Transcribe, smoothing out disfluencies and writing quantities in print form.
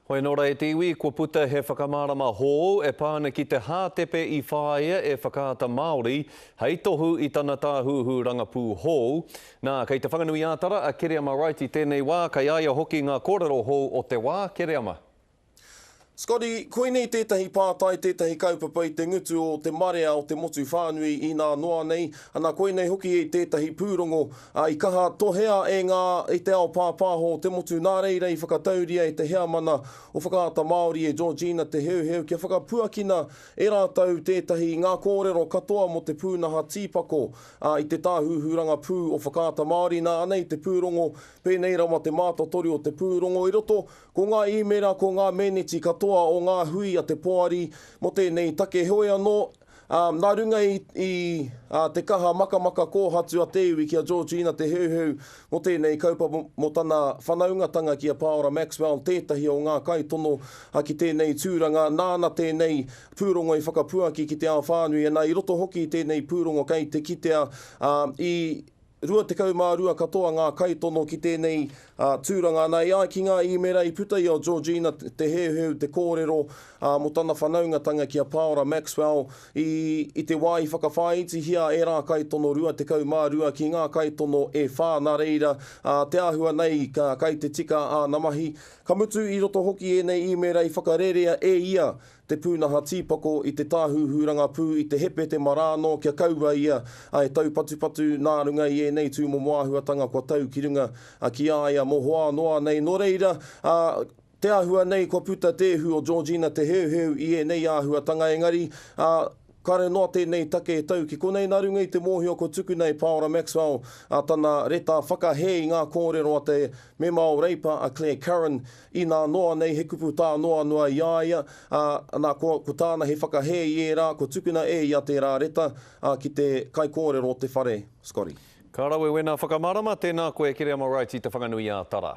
Hoi anō rā e te iwi, kua puta he whakamārama hou e pā ana ki te hātepe i whāia e Whakaata Māori hei tohu i tana tāhuhu rangapū hou. Nā, kei Te Whanganui-ā-Tara a Kereama Wright i tēnei wā, kei a ia hoki ngā kōrero hou o te wā. Kereama. Scotty, koinei tētahi pātai, tētahi kaupapa i te ngutu o te marea o te motu whānui inā noa nei, ana koinei hoki tētahi pūrongo i kaha tohea e ngā i te ao pāpāho o te motu nā reira i whakatauria e te heamana o Whakaata Māori e Georgina Te Heuheu kia whakapuakina e rātou tētahi ngā kōrero katoa mō te pūnaha tīpako i te tāhuhu rangapū o Whakaata Māori nā anei te pūrongo pēnei rawa te mātotoru o te pūrongo i roto Ko ngā īmēra, ko ngā meneti katoa o ngā hui a te poari mō tēnei take, heoi anō, ā, nā runga i, i, ā, te kaha makamaka kōhatu a te iwi ki a Georgina Te Heuheu mō tēnei kaupapa, mō tana whanaungatanga ki a Pāora Maxwell, tētahi o ngā kaitono ki tēnei tūranga, nāna tēnei pūrongo i whakapuaki ki te ao whānui, ana, i roto hoki i tēnei pūrongo kei te kitea, ā, i. 22 katoa ngā kaitono ki tēnei tūranga. Ana, e ai ki ngā īmēra i puta i a Georgina Te Heuheu te kōrero mō tana whanaungatanga ki a Pāora Maxwell i i te wā i whakawhāitihia ērā kaitono 22 ki ngā kaitono e whā. Nā reira, te āhua nei kai te tika āna mahi. Ka mutu i roto hoki ēnei īmēra i whakarerea e ia te pūnaha tīpako i te tāhuhu rangapū i te hepetema rānō kia kaua ia e taupatupatu nā runga i ēnei tūmomo āhuatanga kua tau ki runga ki a ia mohoā noa nei. Nō reira, te āhua nei kua puta te ihu o Georgina Te Heuheu i ēnei āhuatanga engari, Kare noa tēnei take e tau ki konei nā runga i te mōhio kua tukuna e Paora Maxwell tana reta whakahē i ngā kōrero a te mema o Reipa a Claire Curran inā noa nei he kupu tānoanoa i a ia, ā, nā, ko, ko tāna he whakahē i ērā kua tukuna e ia tērā reta, ā, ki te kaikōrero o te whare, Scotty. Ka rawe wena whakamarama, tēnā koe Kereama Wright i Te Whanganui-ā-Tara.